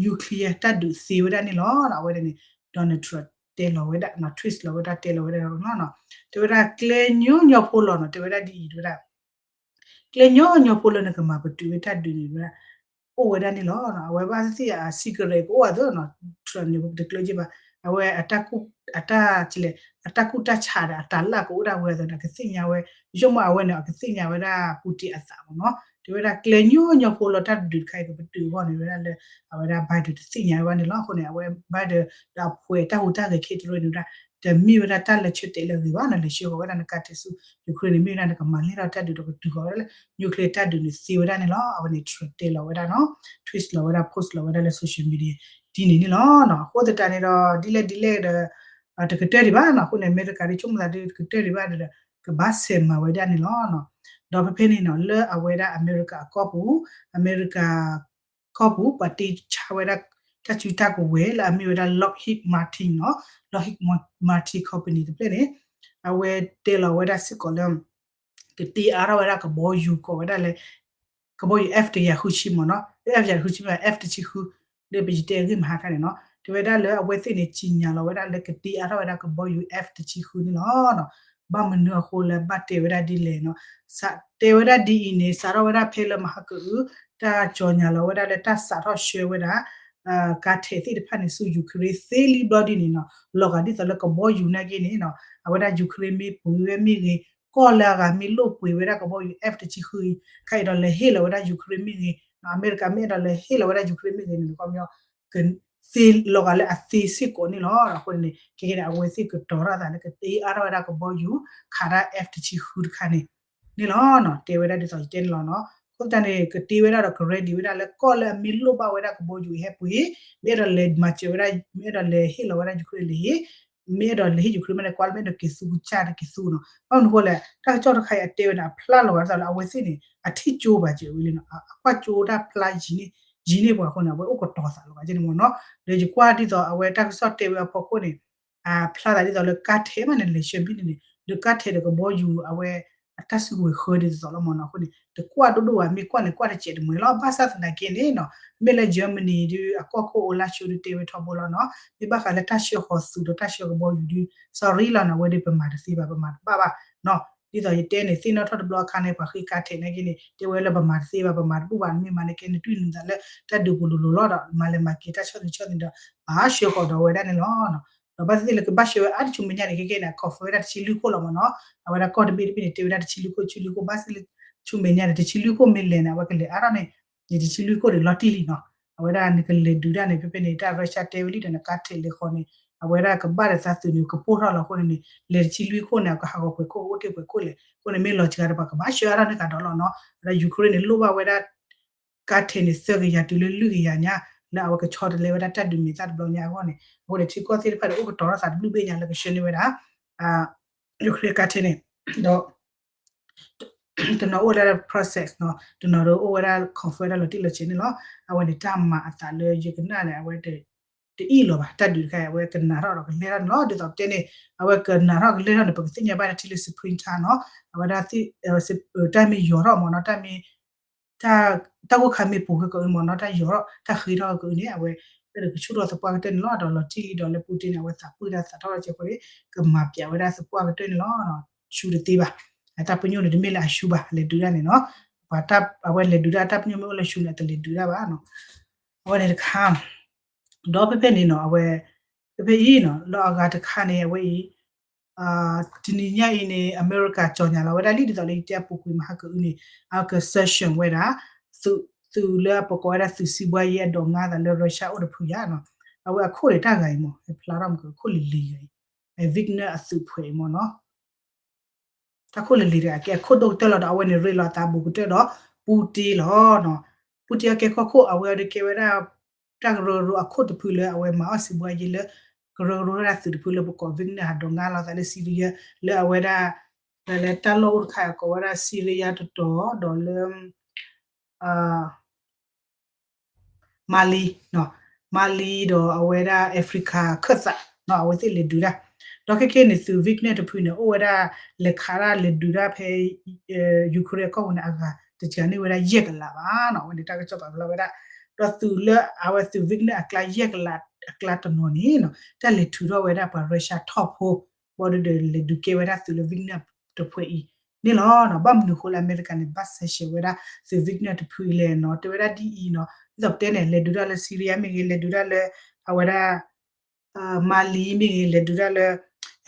nuclear တၢ်ဒုးသ့ဝဲဒၣ်န့ၣ်လီၤ. အဝဲဒၣ်န့ၣ် Donald Trump တဲလီၤဝဲဒၣ် tweet လီၤဝဲဒၣ်တဲလီၤဝဲဒၣ်နီၤ တဲဝဲဒၣ်ကျဲညီညီဖိလီၤနီၤ တဲဝဲဒၣ်ဒ်အံၤတဲဝဲဒၣ် ကျဲညီညီဖိလၢနကမၤပတုာ်ဝဲတၢ်ဒုးန့ၣ်ဝဲဒၣ် အိၣ်ဝဲဒၣ်န့ၣ်လီၤ. အဝဲဘၣ်သ့ၣ်သ့ၣ်အ secret ကအိၣ်အသိးနီၤ Trump န့ၣ် ပတကျၢၤက့ဘၣ် အဝဲ အတၢ် အတၢ်လဲၣ် အတၢ်ကူၣ်တၢ်ဆးဒီးအတၢ်လၢ်ကအိၣ်ဒၣ်ဝဲအသိးန့ၣ် အကသ့ၣ်ညါဝဲ ယဆိကမိၣ်အဝဲန့ၣ် အကသ့ၣ်ညါဝဲဒၣ် Putin အသးမ့ၢ်နီၤ တဲဝဲဒၣ်ကျဲညီညီဖိလီၤတၢ်ဒုးတခါအံၤကပတုာ်အဂီၢ်န့ၣ်ဝဲဒၣ်လၢ အဝဲဒၣ် Biden တသ့ၣ်ညါဝဲဘၣ်န့ၣ်လီၤ. အဃိန့ၣ် အဝဲ Biden ဒီးအပှဲၤတၢ်ဟူးတၢ်ဂဲၤခဲတရၢန့ၣ်ဝဲဒၣ် တမ့ၢ်ဝဲဒၣ်တၢ်လၢဆၢတဲာ်လၢအဂ့ၤဘၣ်နီၤ လဲၤဆှၢဃီၤဝဲဒၣ်နကါထဲးဆူ Ukraine န့ၣ် မ့ၢ်ဝဲဒၣ်နကမၤလဲၢ်ထီၣ်တၢ်ဒုးဒီးကတုၤဃီၤဝဲဒၣ်လၢ nuclear တၢ်ဒုးန့ၣ်သ့ဝဲဒၣ်န့ၣ်လီၤ. အဝဲန့ၣ် Trump တဲလီၤဝဲဒၣ်နီၤ tweet လီၤဝဲဒၣ် post လီၤဝဲဒၣ်လၢ social media ဒ်န့ၣ်န့ၣ်လီၤ. အဃိသတးန့ၣ်ဒီး ဒ်လဲၣ်ဒ်လဲၣ်ဒီး တကတၢၢ်ဒံးဘၣ်နီၤ အဃိန့ၣ် အမဲရကၤဒ်ဆိကမိၣ်သးဒ်တကတၢၢ်ဒံးဘၣ်ဒီး ကဘၣ်ဆဲးမၤဝဲဒၣ်န့ၣ်လီၤ. ဒီးဖဲဖဲန့ၣ်နီၤ လၢအဝဲဒၣ်အမဲရကၤအကီၢ်ပူၤ အမဲရကၤ ကီၢ်ပူၤ ပှၤတ့ဆါဝဲဒၣ် တၢ်စုတၢ်ကဝဲၤလၢအမ့ၢ်ဝဲဒၣ် Lockheed Martin နီၤ Lockheed Martin Company တဖျၢၣ်န့ၣ် အဝဲတဲလီၤဝဲဒၣ်စ့ၢ်ကီးလၢ ကတ့အါထီၣ်ဝဲဒၣ်ကဘီယူၤကိးဝဲဒၣ်လၢ ကဘီယူၤ F တကယၤဃုဆံမ့ၢ်နီၤ F တကယၤဃုဆံမ့ၢ် F တဆံဃု လၢပယတဲအဂ့ၢ်မဟါခါန့ၣ်နီၤ တဲဝဲဒၣ်လၢအဝဲသ့ၣ်န့ၣ် စံၣ်ညါလီၤဝဲဒၣ်လၢကတ့အါထီၣ်ဝဲဒၣ်ကဘီယူၤ F တဆံဃုန့ၣ်လီၤ. ဘၣ်မနုၤအဃိလၢဘၣ်တဲဝဲဒၣ်ဒ်လဲၣ်နီၤ စးတဲဝဲဒၣ်ဒ်အံၤန့ၣ် စးထီၣ်ဝဲဒၣ်ဖဲလၢမဟါကအု တၢ်ကၠီၤညါလီၤဝဲဒၣ်လၢတၢ်စးထီၣ်ဆှၢဝဲဒၣ် ကါထဲးသ့ၣ်တဖၣ်န့ၣ် ဆူ Ukraine သ့လံဘျီဒ်န့ၣ်နီၤ, လီၤဂာ်ဒ်သိးလၢကဘီယူၤနာ်က့န့ၣ်နီၤ, အဝဲဒၣ် Ukraine မ့ၢ်ပှ့ၤဝဲမ့ၢ်ဂ့ၤ, ကီၢ်လၢအဂၤမ့ၢ်လိၣ်ပှ့ၤဝဲဒၣ်ကဘီယူၤ F တဆံဃု ခါအံၤဒီးလဲၤဟ့ၣ်လီၤဝဲဒၣ် Ukraine မ့ၢ်ဂ့ၤ, အမဲရကၤမ့ၢ်အဲၣ်ဒိးလဲၤဟ့ၣ်လီၤဝဲဒၣ် Ukraine မ့ၢ်ဂ့ၤန့ၣ် ခီပညီ သ့လီၤဂာ်လၢအသ့စ့ၢ်ကီးန့ၣ်လီၤ. အဃိန့ၣ် ခဲကနံၣ်န့ၣ် အဝဲသ့ၣ်ကတီၤထီၣ်အသးလၢကတ့အါထီၣ်ဝဲဒၣ်ကဘီယူၤ ခးဒၣ် F တဆံဃု တခါန့ၣ် န့ၣ်လီၤ. တဲဝဲဒၣ်ဒ်သိးယတဲန့ၣ်လီၤနီၤ. အဃိသတးန့ၣ် ကတ့ဝဲဒၣ်ဒီးက ready ဝဲဒၣ်လၢ ကီၢ်လၢအမ့ၢ်လိၣ်ဘၣ်ဝဲဒၣ်ကဘီယူၤအဟဲပှ့ၤ, မ့ၢ်အဲၣ်ဒိးလဲၤမၤစၢၤဝဲဒၣ်, မ့ၢ်အဲၣ်ဒိးလဲၤဟ့ၣ်လီၤဝဲဒၣ် Ukraine လဲၤဟ့ၣ်, မ့ၢ်အဲၣ်ဒိးလဲၤဟ့ၣ် Ukraine မ့ၢ်လဲၤကွၢ်လၢ မ့ၢ်အဲၣ်ဒိးက့ၤသူကစၢ်တက့ၤသူနီၤ. ဘၣ်မနုၤအဃိလဲၣ်, တၢ်ကစီၣ်တခါအံၤအတဲဝဲန့ၣ် အဖျါလီၤဂာ်ဒ်သိးလၢအဝဲသ့ၣ်န့ၣ် အထံၣ်ကၠိဘၣ်က့ၤဝံၤလံနီၤ, အကွၢ်ကၠိတၢ်ဖျါယံၤန့ၢ်ပှၤအဃိန့ၣ် အဝဲအိၣ်ကတီၤသးလီၤဂာ်က့ၤန့ၣ်မ့ၢ်နီၤ. ဒီးယကွၢ်ဒ်သိးအဝဲတၢ်ကစီၣ်တဲဝဲအဖီခိၣ်န့ၣ် ဖျါသးဒ်သိးလၢကါထဲးမးန့ၣ် လဲၤဆှၢဘံၣ်န့ၣ်န့ၣ် ဒီးကါထဲးဒီးကဘီယူၤအဝဲ အတၢ်စုကဝဲၤဃၢဒ်သိးလီၤမ့ၢ်နီၤ. အဃိန့ၣ် တကွၢ်ဒိၣ်ဒိၣ်ဘၣ်, မ့ၢ်ကွၢ်န့ၣ် ကွၢ်တစဲးတမှဲၤလီၤ. ဘၣ်ဆၣ်သနာ်က့န့ၣ်နီၤ, မ့ၢ်လၢ Germany ဒုး အကီၢ်ခိၣ်အိၣ်လၢဆှၢဒုးတဲဝဲထီဘိလီၤနီၤ. မ့ၢ်ဘၣ်ဃးလၢတၢ်ဆှၢဃီၤသုးဒီးတၢ်ဆှၢကဘီယူၤဒုး sorry လီၤနီၤ, အဝဲဒုးပမၤတသ့ဘၣ်, ပမၤတဘၣ်ဘၣ်နီၤ. ဒ်သိးယတဲန့ၣ် သ့ၣ်နီၣ်ထီၣ်တဘျီအခါန့ၣ် ပှၤဃ့ကါထဲးနာ်က့န့ၣ် တဲဝဲလၢပမၤတသ့ဘၣ်, ပမၤတဘူၣ်ဘၣ်, နမ့ၢ်မၤန့ၣ်ကဲနတွံၢ်နုာ်သးလၢတၢ်ဒုးပူၤလိၤလိၤလီၤဒီး မၤလဲၤမၤက့ၤတၢ်ဆီၣ်သနံးဆီၣ်သနံးဒီး ပှၤဆှၢဃီၤဒီးဝဲဒၣ်န့ၣ်လီၤ. ဒီးဘၣ်သ့ၣ်သ့ၣ်လၢကဘၣ်ဆှၢဝဲအါတဆူမဲာ်ညါန့ၣ် ခဲကဲန့ၣ် အ confirm ဝဲဒၣ်တဆံလွံၢ်ခိၣ်လီၤမ့ၢ်နီၤ. အဝဲဒၣ်ကီၢ်တဘ့ၣ်တဘ့ၣ်န့ၣ် တဲဝဲဒၣ်တဆံလွံၢ်ခိၣ် တဆံလွံၢ်ခိၣ်, ဘၣ်သ့ၣ်လၢဆူမဲာ်ညါန့ၣ် တဆံလွံၢ်ခိၣ်မ့ၢ်လဲၤန့ၣ် အဝဲကလဲၤအါထီၣ်န့ၣ် ယတဆံလွံၢ်ခိၣ်န့ၣ် လီၤတံၢ်လံနီၤ. အဝဲဒၣ်နကလဲၤဒုးဒၣ်န့ၣ် ဖဲဖဲန့ၣ် တၢ် Russia တဲဝဲလံဒီး နကါထဲးလဲၤဃီၤန့ၣ် အဝဲဒၣ်ကဘၣ်ဒီးသးသုးန့ၣ် ကပိၢ်ထီၣ်လီၤအဃိန့ၣ်န့ၣ် လဲၤတဆံလွံၢ်ခိၣ်န့ၣ် အကဟးဂီၤပှဲၤခိၣ် ကအိၣ်တ့ၢ်ပှဲၤခိၣ်လဲၣ်. အဃိန့ၣ် မ့ၢ်လီၤစှၤဒီး ပှၤကဘၣ်ဆှၢအါထီၣ်န့ၢ်ကဒီးလီၤနီၤ. အဝဲဒၣ် Ukraine န့ၣ် လိၣ်ဘၣ်ဝဲဒၣ် ကါထဲးန့ၣ် သၢကယၤတုၤလၢလွံၢ်ကယၤညါ လၢအဝဲကဆီတလဲဝဲဒၣ်တၢ်ဒုးမဲာ်သၣ်တဘျီညါအဂီၢ်န့ၣ် အဃိန့ၣ် ထံကီၢ်သ့ၣ်တဖၣ်ဒီး အိၣ်ကတီၤထီၣ်သးတဘျုးဘ့ၣ်ညါလၢကဆှၢန့ၢ်ဝဲဒၣ် Ukraine ကါထဲးန့ၣ် ဒီး တနီၤအိၣ်ဝဲဒၣ် process နီၤ, တနီၤဒီးအိၣ်ဝဲဒၣ် confirm ဝဲဒၣ်လီၤတံၢ်လီၤဆဲးန့ၣ်လီၤ. အဝဲန့ၣ် တၢ်မၤအသးလၢယကနၣ်န့ၣ် အဝဲ တအံၣ်လီၤဘၣ်. တၢ်ဒုးတခါအံၤ အဝဲကနးထီၣ်ဒီးကလဲၢ်ထီၣ်န့ၣ်လီၤ. ဒ်သိးပတဲန့ၣ် အဝဲကနးထီၣ်ကလဲၢ်ထီၣ်န့ၣ် ပကသ့ၣ်ညါဘၣ်တၢ်ထံၣ်လၢ Springtime နီၤ, အဝဲဒၣ် တၢ်မ့ၢ်ယိာ်ထီၣ်မ့ၢ်နီၤ, တၢ်မ့ၢ် တၢ်ဂိၢ်ခါမ့ၢ်ပိာ်ဃဲကအုန့ၣ်မ့ၢ်နီၤ, တၢ်ယိာ်ထီၣ် တၢ်ဃ့ထီၣ်ကအုန့ၣ် အဝဲ ကဆူၣ်ထီၣ်သပှၢ်ကတၢၢ်န့ၣ်လီၤ. ဒီးလီၤတံၢ်လံဒီးလၢ Putin န့ၣ် အဝဲသးပှၢ်တၢ်သးထီၣ်လီၤစဲးဃိန့ၣ် ကမၤပျးဝဲဒၣ်သပှၢ်ကတၢၢ်န့ၣ်လီၤ. ဆူတသ့ဘၣ်. အတၢ်ပညိၣ်န့ၣ် တမ့ၢ်လၢအဆူဘၣ် လဲၤဒုးဒၣ်န့ၣ်နီၤ. ပှၤတၢ် အဝဲလဲၤဒုးဒၣ် တၢ်ပညိၣ်မ့ၢ်အိၣ်လၢဆူန့ၣ် အတလဲၤဒုးဒၣ်ဘၣ်နီၤ. အဝဲန့ၣ်တခါ ဒီးဖဲဖဲန့ၣ်နီၤ အဝဲ ဖဲဖဲအံၤနီၤ လီၤအဂၤတခါန့ၣ် အဝဲအံၤ တနံၤညါအံၤန့ၣ် အမဲရကၤ ကြေညာ လီၤဝဲဒၣ်လံ ဒ်သိးလၢယတဲအပူၤကွံာ်မဟါကအုန့ၣ် အက sanction ဝဲဒၣ် သုး သုးလၢပကိးဝဲဒၣ်သုးစံးဘှါယဲအဒိးငါသးလၢ Russia အိၣ်တဖုယါနီၤ. အဝဲအခိၣ်န့ၣ်တၢ်ဂၤအံၤမ့ၢ် ဖျါထီၣ်မ့ၢ်အခိၣ်လံၤလံၤဂၤအံၤ Wagner အသုးဖှဲးအံၤမ့ၢ်နီၤ. တၢ်ခိၣ်လံၤလံၤတဂၤ ကဲအခိၣ်ဒိၣ်ကတၢၢ်လီၤဒီး အဝဲန့ၣ်ရ့လိာ်အသးဘူးကတၢၢ်ဒီး Putin လီၤနီၤ. Putin အကဲခီခိၣ် အဝဲအံၤဒီးကဲဝဲဒၣ် တၢ်ကရၢကရိအခိၣ်တဖုလၢအဝဲမၤအီၣ်စံးဘှါယဲလၢ ကရၢကရိဝဲဒၣ်သုးတဖုလၢပကိး Wagner ဟးဒိးငါလီၤသးလၢ Syria လၢအဝဲဒၣ် လၢတၢ်လီၢ်အိၣ်တခါအံၤကိးဝဲဒၣ် Syria တတီၤဒီးလၢ Mali နီၤ, Mali ဒီးအဝဲဒၣ် Africa ခၢၣ်သးနီၤ အဝဲသ့ၣ်လဲၤဒုးတၢ်. ဒီးခဲကနံၣ်န့ၣ် သုး Wagner တဖုန့ၣ် အိၣ်ဝဲဒၣ်လဲၤခးဒၣ်လဲၤဒုးတၢ်ဖဲ Ukraine အကီၢ်ပူၤန့ၣ် အဂၤတစှၤန့ၢ်ဝဲဒၣ်ယဲၢ်ကလးဘၣ်နီၤ. အဝဲန့ၣ်တၢ်ကစီၣ်ပာ်ဖျါဝဲဒၣ် ဒီးသုးလၢအဝဲသုး Wagner အကျါယဲၢ်ကလးအကျါတနီၤန့ၣ်နီၤ တၢ်လဲၤထုးထီၣ်ဝဲဒၣ်ပှၤ Russia ထီၣ်ဖိ ဘၣ်ဒီးလဲၤဒုးကဲဝဲဒၣ်သုးလၢ Wagner တဖုအံၤန့ၣ်လီၤ. ဘၣ်မနုၤအဃိလၢအမဲရကၤန့ၣ် ဘၣ် sanction ဝဲဒၣ်သုး Wagner တဖုအံၤလဲၣ်နီၤ. တဲဝဲဒၣ်ဒ်အံၤနီၤ ဒ်သိးပတဲန့ၣ် လဲၤဒုးတၢ်လၢ Syria မ့ၢ်ဂ့ၤ လဲၤဒုးတၢ်လၢ အဝဲဒၣ် Mali မ့ၢ်ဂ့ၤ လဲၤဒုးတၢ်လၢ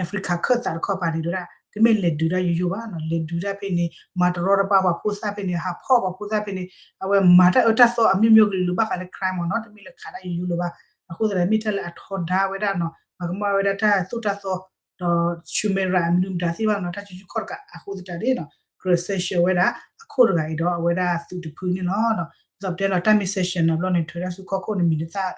Africa ခၢၣ်သးတခီပၤန့ၣ် တဲဝဲဒၣ် တမ့ၢ်လဲၤဒုးတၢ်ယိယိဘၣ်နီၤ. လဲၤဒုးတၢ်ဖဲန့ၣ် မၤတရီတပါပှၤဖိသၣ်ဖဲန့ၣ် ဟးဖီၣ်ပှၤဖိသၣ်ဖဲန့ၣ် အဝဲမၤတၢ်အၢတၢ်သီအမျိုးမျိုးကလုာ်ဘၣ်ဃးလၢ crime မ့ၢ်နီၤ တမ့ၢ်လၢခးတၢ်ယိယိလၢၤဘၣ်. အဃိသတးမ့ၢ်တၢ်လၢအထီဒါဝဲဒၣ်နီၤ မၤကမၣ်ဝဲဒၣ်တၢ်သိၣ်တၢ်သီ ဒီး human right အမနုၤမတၤသ့ၣ်တဖၣ်နီၤ တၢ်စုဆူၣ်ခီၣ်တကးအဃိသတးန့ၣ်နီၤ ကြၢး sanction ဝဲဒၣ် အခိၣ်တဂၤအံၤဒီးအဝဲဒၣ်သုးတဖုန့ၣ်လီၤ. ဒ်သိးပတဲလီၤ တၢ်မ့ၢ် sanction နီၤ ဘျီန့ၣ် နထွဲထီၣ်ဆူကီၢ်ခိၣ် နမံၤနသၣ်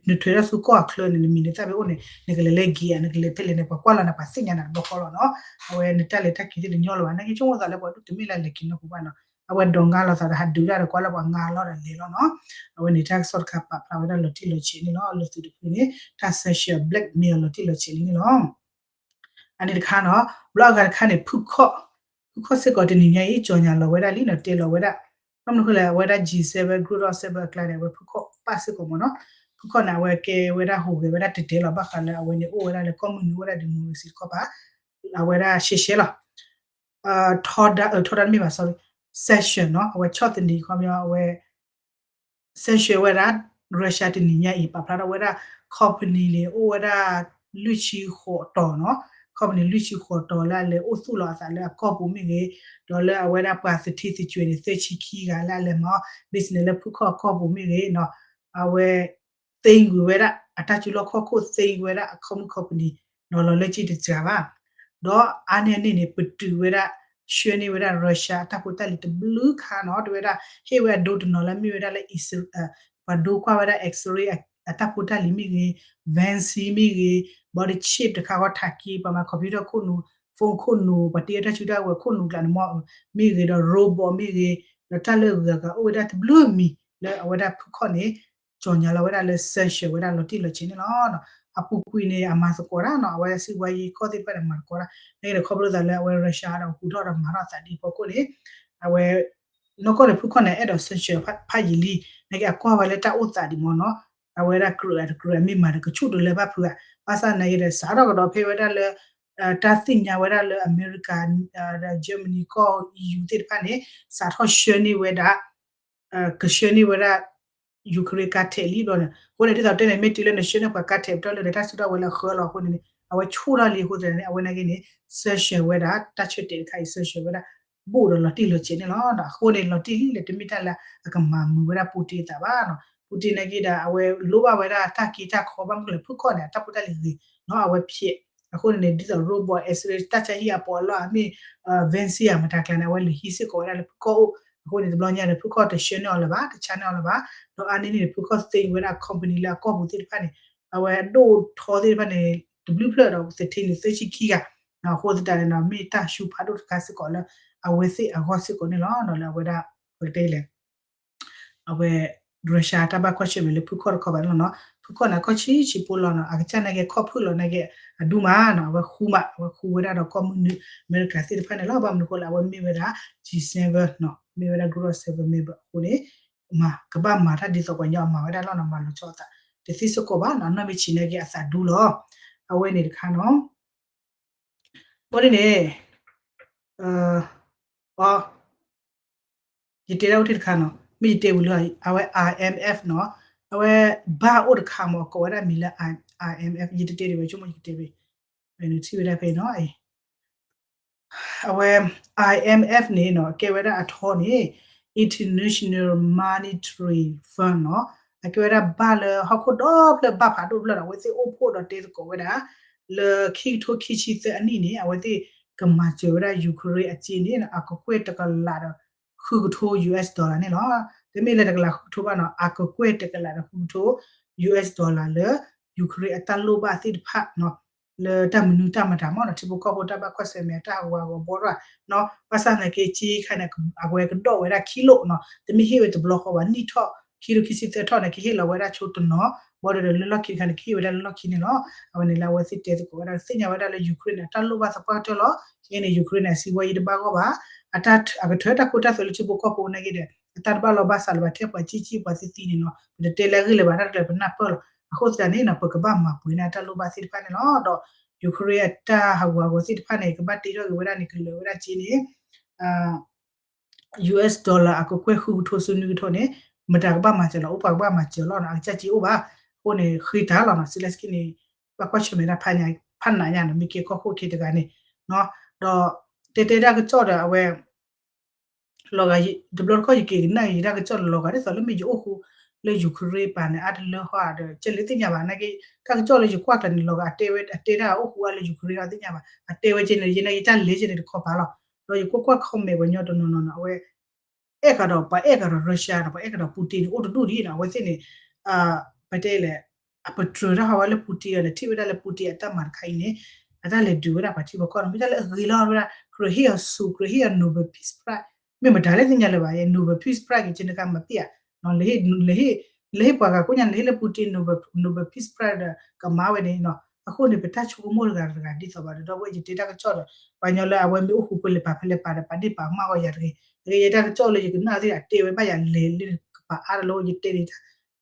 နထွဲထီၣ်ဆူကီၢ်အချၢန့ၣ် နမံၤနသၣ်ဖဲအိၣ်န့ၣ် နကလဲၤလၢ gate နကလဲၤဖဲလဲၣ်န့ၣ် ပှၤကွၢ်လီၤနၤ ပှၤသ့ၣ်ညါနၤတဘျီဃီလီၤနီၤ. အဝဲနတၢ်လဲၤတၢ်က့ၤသ့ၣ်တညီလၢၤဘၣ် နာ်က့ဆိကမိၣ်သးလၢပှၤဒိၣ်တမ့ၢ်လၢလဲၤက့ၤနီတပူၤဘၣ်နီၤ. အဝဲဒိးငါလီၤသးဒီးဟးဒုးတၢ်ဒီးကွၢ်လၢပှၤငါလီၤဒီးလဲၤလီၤနီၤ. အဝဲန့ၣ်တၢ်ကစီၣ်တခါပာ်ဖျါဝဲဒၣ်လီၤတံၢ်လီၤဆဲးန့ၣ်လီၤ. လၢသုးတဖုန့ၣ် တၢ် sanction blackmail လီၤတံၢ်လီၤဆဲးလံန့ၣ်လီၤ. အန့ၣ်တခါနီၤ ဘျီအဂၤတခါန့ၣ် ဖုခီၣ် ဖုခီၣ်စ့ၢ်ကီးတနံၤညါအံၤ ကြေညာလီၤဝဲဒၣ်လံနီၤ တဲလီၤဝဲဒၣ် ဘၣ်မနုၤအဃိလဲၣ် အဝဲဒၣ် G seven group of seven အကျါန့ၣ် အဝဲဖုခီၣ်ပာ်စ့ၢ်ကီးမ့ၢ်နီၤ ဖုခီၣ်န့ၣ် အဝဲကဲဝဲဒၣ်ဟူးဂဲၤဝဲဒၣ်တဲာ်တဲာ်လီၤ ဘၣ်ဃးလၢအဝဲန့ၣ်အိၣ်ဝဲဒၣ်လၢကီၢ်မုၢ်နုာ်အိၣ်ဝဲဒၣ် democracy တခီပၤ အဝဲဒၣ်ရှဲရှဲလီၤ ထီဒါ ထီဒါတမ့ၢ်ဘၣ် sorry sanction နီၤ အဝဲဆီၣ်သနံးခီပညီ အဝဲ sanction ဝဲဒၣ် Russia တနံၤညါအံၤ ပာ်ဖျါထီၣ်ဝဲဒၣ် company န့ၣ် အိၣ်ဝဲဒၣ်လွံၢ်ဆံဃိးတီၤနီၤ, company လွံၢ်ဆံဃိးတီၤလၢအလဲၤအိၣ်သူၣ်လီၤအသးလၢအကီၢ်ပူၤမ့ၢ်ဂ့ၤ, ဒီးလၢအဝဲဒၣ်ပှၤသထ့သကွဲးန့ၣ် သၢဆံခံဂၤလၢအလဲၤမၤအီၣ် business လၢဖုခီၣ်အကီၢ်ပူၤမ့ၢ်ဂ့ၤနီၤ, အဝဲ သ့ကွံာ်ဝဲဒၣ် အတၢ်စုလီၢ်ခီၣ်ခိၣ် သ့ကွံာ်ဝဲဒၣ်အ company နီၤလီၤလၢကံၢ်တစှၤဘၣ်. ဒီးအါန့ၢ်အန့ၣ်န့ၣ် ပတုာ်ဝဲဒၣ် ဆှၢန့ၢ်ဝဲဒၣ် Russia အတၢ်ဖိတၢ်လံၤတဘျုးခါနီၤ, တဲဝဲဒၣ် ဟ့ၣ်ဝဲအဒိတနီၤလၢမ့ၢ်ဝဲဒၣ်လၢ ပှၤဒိကွၢ်ဝဲဒၣ် X-ray အတၢ်ဖိတၢ်လံၤမ့ၢ်ဂ့ၤ, vaccine မ့ၢ်ဂ့ၤ, body chip တခါဃီ ထးက့ ပှၤမၤ computer ခိၣ်နူာ်, phone ခိၣ်နူာ်, ပှၤတ့အတၢ်စုတၢ်ဝဲၤခိၣ်နူာ်ကျးန့ၣ်မ့ၢ် မ့ၢ်ဂ့ၤ, ဒီး robot မ့ၢ်ဂ့ၤ, ဒီးတၢ်လၢအဂၤဂၤအိၣ်ဝဲဒၣ်တဘျုးမံၤလၢအဝဲဒၣ်ဖုခီၣ်န့ၣ် ကၠီၤညါလီၤဝဲဒၣ်လၢ sanction ဝဲဒၣ်လီၤတံၢ်လီၤဆဲးန့ၣ်လီၤ. အပူၤကွံာ်န့ၣ် အမၤသကိးတၢ်နီၤ, အဝဲစံးဝဲယံၤကီၢ်သ့ၣ်တဖၣ်န့ၣ် မၤသကိးတၢ်, နာ်က့ဒီးခီဖျိသးလၢအဝဲ Russia ဒီးဟူးထီၣ်ဒီးမၤထီၣ်သးဒ်ဖီခိၣ်န့ၣ်, အဝဲ နီၢ်ကီၢ်န့ၣ် ဖုခီၣ်န့ၣ် အဲၣ်ဒိး sanction ဖးယံာ်လံ, နာ်က့အကွၢ်ဝဲလၢတၢ်အိၣ်သးဒံးမ့ၢ်နီၤ, အဝဲဒၣ်ကြၢးအတကြၢးအမ့ၢ်မၤဒီးကဆူၣ်တလၢဘၣ်ဖုဂၤ, ဘၣ်ဆၣ်နာ်က့ဒီး စးထီၣ်ကဒီးဖဲဝဲဒၣ်လၢ တၢ်သ့ၣ်ညါဝဲဒၣ်လၢအမဲရကၤ ဒီး Germany ကီၢ် E U သ့ၣ်တဖၣ်န့ၣ် စးထီၣ်ဆှၢန့ၢ်ဝဲဒၣ် ကဆှၢန့ၢ်ဝဲဒၣ် Ukraine ကါထဲးလံဘျီန့ၣ်, အဃိန့ၣ် ဒ်သိးတဲန့ၣ် မ့ၢ်တုၤလၢနဆှၢန့ၢ်ပှၤကါထဲးပတီၢ်လၢဒီးတၢ်စုကဝဲၤလၢအဃၢလီၤအဃိန့ၣ်န့ၣ် အဝဲဆူၣ်ထီၣ်လံအဃိသတးန့ၣ် အဝဲနာ်က့န့ၣ် sanction ဝဲဒၣ် တၢ်ဆၢတဲာ်တခါအံၤ sanction ဝဲဒၣ် ဘူးဒီးလီၤတံၢ်လီၤဆဲးန့ၣ်လီၤ. အဃိန့ၣ် လီၤတံၢ်လံလၢတမ့ၢ်တၢ်လၢအကမၤမုာ်ဝဲဒၣ် Putin အသးဘၣ်နီၤ, Putin နာ်က့ဒီး အဝဲလိၣ်ဘၣ်ဝဲဒၣ်တၢ်က့တၢ်ခီဘၣ်မနုၤလဲၣ် ဖုခီၣ်န့ၣ် အတၢ်ဖိတၢ်လံၤဂ့ၤနီၤ အဝဲဖျဲး, အဃိန့ၣ်န့ၣ် ဒ်သိး robot X-ray တၢ်ဆါဟံၣ်အပီးအလီၢ်အမ့ၢ် vaccine မတၤကျါန့ၣ် အဝဲလဲၤဟံးစ့ၢ်ကီးဝဲဒၣ်လၢဖုခီၣ်အိၣ်, အဃိန့ၣ် တဘျီညါန့ၣ် ဖုခီၣ်တဆှၢန့ၢ်အီၤလၢၤဘၣ် တဆါန့ၢ်အီၤလၢၤဘၣ်, ဒီးအါန့ၢ်န့ၣ်န့ၣ် ဖုခီၣ်သ့ဝဲဒၣ် company လၢအကီၢ်ပူၤသ့ၣ်တဖၣ်န့ၣ် အဝဲအဒိၣ်ထီသ့ၣ်တဖၣ်န့ၣ် တဘျုးဖျၢၣ်ဒီးသထ့န့ၣ် သၢဆံခံဂၤ, အဃိသတးန့ၣ်ဒီး မ့ၢ်တၢ်ဆူဖးဒိၣ်တခါစ့ၢ်ကီးလၢ အဝဲသ့ၣ်အဂီၢ်စ့ၢ်ကီးန့ၣ်လီၤ. လၢအဝဲဒၣ် ပကတဲလဲၣ် အဝဲ Russia တၢ်ဘၣ်ကွၢ်ဆၢၣ်မဲာ်လၢဖုခီၣ်တခီဘၣ်န့ၣ်လီၤနီၤ, ဖုခီၣ်န့ၣ် အခီၣ်ဆံးဆံးဖိလီၤနီၤ, အကစၢ်နာ်က့ခီၣ်ဖုၣ်လီၤနာ်က့ အဒူမးနီၤ, အဝဲဃူမး အဝဲဃူဝဲဒၣ်ဒီးကီၢ်မုၢ်နုာ် အမဲရကၤသ့ၣ်တဖၣ်န့ၣ်လီၤ. ဘၣ်မနုၤအဃိလၢအဝဲမ့ၢ်ဝဲဒၣ် G seven နီၤ, မ့ၢ်ဝဲဒၣ် Group of Seven member အဃိန့ၣ် မၤ ကဘၣ်မၤတၢ်ဒ်သိးပှၤညီအမၤဝဲဒၣ်လီၤနီၤ, မၤလီၤဆီအသး တသ့စ့ၢ်ကီးဘၣ်နီၤ, နီၢ်မ့ၢ်ဆံးနာ်က့အသးဒူလီၤ. အဝဲန့ၣ်တခါနီၤ ဘၣ်ဒ်န့ၣ် အ ယတဲဒၣ်အိၣ်တ့ၢ်တခါနီၤ, မ့ၢ်ယတဲဝံၤလၢ အဝဲ I M F နီၤ, အဝဲဘၣ်အိၣ်တခါမ့ၢ် အကိးဝဲဒၣ်မံၤလၢ I M F ယတတဲဒံးဝဲ ဆိကမိၣ်ယကတဲဝဲ နထံၣ်ဝဲဒၣ်ဖဲနီၤ, အဝဲ I M F န့ၣ်နီၤ ကဲဝဲဒၣ်အထီန့ၣ် International Monetary Fund နီၤ, အကဲဝဲဒၣ်ဘၣ်လၢဟီၣ်ခိၣ်ဒီဖျၢၣ်ဘၣ်ဖးဒိၣ်ဖျၢၣ်ဒီး အဝဲသ့ၣ်အိၣ်ဖှိၣ်ဒီးတဲသကိးဝဲဒၣ် လၢခံကထိခံဆံသၢအနံၣ်န့ၣ် အဝဲသ့ၣ်ကမၤစၢၤဝဲဒၣ် Ukraine အစ့န့ၣ် အကကွဲၢ်တကလးဒီးဃုကထိ U S dollar န့ၣ်လီၤ. တမ့ၢ်လၢတကလးဃုကထိဘၣ်နီၤ, အကကွဲၢ်တကလးဒီးဃုကထိ U S dollar လၢ Ukraine အတၢ်လိၣ်ဘၣ်သ့ၣ်တဖၣ်နီၤ လၢတၢ်မနုၤတၢ်မတၤမ့ၢ်နီၤ, ထံဖိကီၢ်ဖိတၢ်ဘၣ်ကွၢ်ဆၢၣ်မဲာ်တၢ်ဟးဂူာ်ဟးဂီၤဘီထီၣ်နီၤ, ဘၣ်ဆၣ်သနာ်က့ စ့ခါန့ၣ် အဝဲကဒီၣ်ဝဲဒၣ်ခံလိာ်နီၤ, တမ့ၢ်ဟ့ၣ်ဝဲတဘျီဃီဘၣ်, နံၣ်ထီၣ် ခံကထိခံဆံသၢထီၣ်န့ၣ် ကဟ့ၣ်လီၤဝဲဒၣ်ဆိတနီၤ, ဘီဒီးလၢလီၢ်ခံတခါန့ၣ် ကဟ့ၣ်ဝဲဒၣ်လၢလီၢ်ခံန့ၣ်လီၤ. အဝဲန့ၣ်လၢအဝဲသ့ၣ်တဲသကိးဝဲဒၣ် သ့ၣ်ညါဝဲဒၣ်လၢ Ukraine န့ၣ် အတၢ်လိၣ်ဘၣ်သပှၢ်ကတၢၢ်လီၤ. ခဲအံၤန့ၣ် Ukraine န့ၣ် အစံးဝဲယတဘၣ်ဂီၢ်ဘၣ်, အတၢ်အကထၢတၢ်ခိတၢ်သွဲလၢထံဖိကီၢ်ဖိနာ်က့ဒီး အတၢ်တဘၣ်လီၤဘၣ်စးလၢၤဘၣ် ထဲပှၤကံၣ်ကံၣ်ပှၤသံသံန့ၣ်နီၤ, ပတတဲလၢအဂ့ၢ်လၢၤဘၣ် တၢ်တကျဲၤပနၢ်ပၢၢ်လီၤ. အဃိသတးန့ၣ်နီၤ ပကဘၣ်မၤပှဲၤန့ၢ်အတၢ်လိၣ်ဘၣ်သ့ၣ်တဖၣ်န့ၣ်လီၤ. ဒီး Ukraine အတၢ်ဟးဂူာ်ဟးဂီၤသ့ၣ်တဖၣ်န့ၣ် ကဘၣ်တ့ထီၣ်က့ၤဝဲဒၣ်န့ၣ် ကလၢာ်ဝဲဒၣ်က့န့ၣ် US dollar အကကွဲၢ်ဃုကထိဆူနွံကထိန့ၣ် မတၤကဘၣ်မၤစၢၤလီၤ, အိၣ်ပှၤကဘၣ်မၤစၢၤလီၤနီၤ, အကစၢ်က့အိၣ်ဘၣ်. အဃိန့ၣ် ဃ့တၢ်လီၤနီၤ, Zelenskyy န့ၣ် ဘၣ်ကွၢ်ဆၢၣ်မဲာ်ဒၣ် ဖးနးညါနီၤ, မ့ၢ်ကဲကီၢ်ခိၣ်က့တဂၤန့ၣ်နီၤ, ဒီးတဲတဲဒၣ်ကစီၣ်ဒီးအဝဲ လီၤဂာ် တဘျီတခီၣ်ယက့ၤကနၣ်ယံၤဒၣ်ကစီၣ်လီၤဂာ် ဒ်သိးလၢမ့ၢ်ယအိၣ်ဃူလၢ Ukraine ပၤန့ၣ် အါတလၢဟီဧါဒီး ကဲလဲၣ်သ့ၣ်ညါဘၣ်, နာ်က့ တၢ်ကစီၣ်လၢယကွၢ်ကျါန့ၣ် လီၤဂာ်အတဲဝဲ အတဲဒၣ်အိၣ်ဃူအါလၢ Ukraine ဟီသ့ၣ်ညါဘၣ်, အတဲဝဲကဲန့ၣ် ယဲနာ်က့တၢ်လဲၤကဲန့ၣ်တခီပၤလီၤ. ဒီးယကွၢ်ကွၢ် comment ပှၤညီတနီၤနီၤနီၤ အဝဲ အဲၣ်ဃာ်ဒီး ပှၤအဲၣ်ဃာ်ဒီး Russia နီၤ, ပှၤအဲၣ်ဃာ်ဒီး Putin န့ၣ် အိၣ်တဒူၣ်ဒံးနီၤ, အဝဲသ့ၣ်န့ၣ် ပတဲလဲၣ် အပတြၢၤတၢ်ဟးဝဲလၢ Putin အီၤန့ၣ် ထံၣ်ဝဲဒၣ်လၢ Putin အတၢ်မၤတခါအံၤန့ၣ် အတၢ်လဲၤဒုးဝဲဒၣ်ပှၤထံပှၤကီၢ်နီၤ, မ့ၢ်တၢ်လၢအဂ့ၤလီၤဝဲဒၣ် ကြၢးဟ့ၣ်အီၤဆူၣ် ကြၢးဟ့ၣ်အီၤ Nobel Peace Prize မ့ၢ်မတၤလဲၣ်သ့ၣ်ညါလၢၤဘၣ်, Nobel Peace Prize က့ၤကဲန့ၣ်ကမၤပ့ၢ်ဧါ, လဲၤဟ့ၣ်ပှၤဂၤကိးညါန့ၣ် လဲၤဟ့ၣ်လၢ Putin Nobel Peace Prize ဒီးကမၤဝဲန့ၣ်နီၤ, အဃိန့ၣ် ပတၢ်ဆိကမိၣ်တဂၤတဂၤဒ်သိးဘၣ်ဒီး ဒီပုၢ်ဝဲၢ်ယတဲတၢ်ကစီၣ်ဒီး ပှၤညီလၢအဝဲမ့ၢ်အိၣ်ဃူဖဲလဲၣ်ပၤဖဲလဲၣ်ပၤဒီး ပာ်ဒ့ၣ်ပာ်ကမၣ်ဂီၢ်ယၤတဂ့ၤ, တဂ့ၤ ယတၢ်ကစီၣ်လၢယကနၣ်သ့ၣ် အတဲဝဲဘၣ်ယၤလဲၤလၢနကပၤအါတလီၤ ယတဲန့ၣ်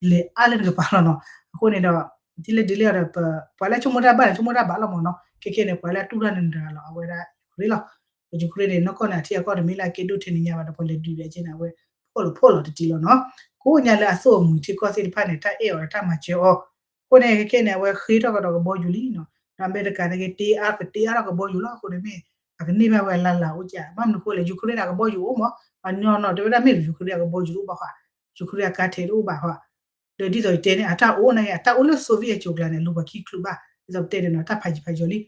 လဲၤအါလၢနကပၤလီၤနီၤ, အဃိန့ၣ်ဒီး ဒ်လဲၣ်ဒ်လဲၣ်ဒီး ပှၤလၢဆိကမိၣ်တၢ်ဘၣ်န့ၣ် ဆိကမိၣ်တၢ်ဘၣ်လီၤမ့ၢ်နီၤ, ခဲခဲန့ၣ် ပှၤလၢအတူၢ်တၢ်န့ၣ်တဂၤလီၤ အဝဲဒၣ် Ukraine လီၤ, Ukraine န့ၣ် နီၢ်ကီၢ်န့ၣ် အထံအကီၢ်တမ့ၢ်လၢအကဲဒိၣ်ထဲန့ၣ်ညါဘၣ်ဒီး ပှၤလဲၤဒုးဒီးကဲန့ၣ် အဝဲ ဖှီၣ်လီၤဖှီၣ်လီၤတတံၤလီၤနီၤ, ကွ ကိးညါလၢအသိၣ်အမှံၤထံကီၢ်သ့ၣ်တဖၣ်န့ၣ် တၢ်အဲၣ်အီၤဒီးတၢ်မၤစၢၤအီၤ, အဃိန့ၣ်ခဲကဲန့ၣ် အဝဲဃ့ထီၣ်ကဒီးကဘီယူၤလံနီၤ, ဒီးအမဲရကၤန့ၣ်က့ တ့အါကတ့အါထီၣ်ကဘီယူၤလီၤ, အဃိန့ၣ်မ့ၢ် အကန့ၢ်ဘၣ်ဝဲအလၢ်လၢ်အိၣ်က, ဘၣ်မနုၤအဃိလဲၣ် Ukraine န့ၣ် အကဘီယူၤအိၣ်မး, အညီနီၤ တဲဝဲဒၣ်မ့ၢ် Ukraine အကဘီယူၤတအိၣ်ဘၣ်ဃီ, Ukraine အကါထဲးတအိၣ်ဘၣ်ဃီ, ဒီးဒ်သိးယတဲန့ၣ် အတၢ်အိၣ်န့ၣ် အတၢ်အိၣ်လၢ Soviet အစိၤကျါန့ၣ် လူၤပှၤခံချုးဘၣ်, ဒ်သိးပတဲန့ၣ်နီၤ တၢ်ဖးယံၤဖးယီၤလံ,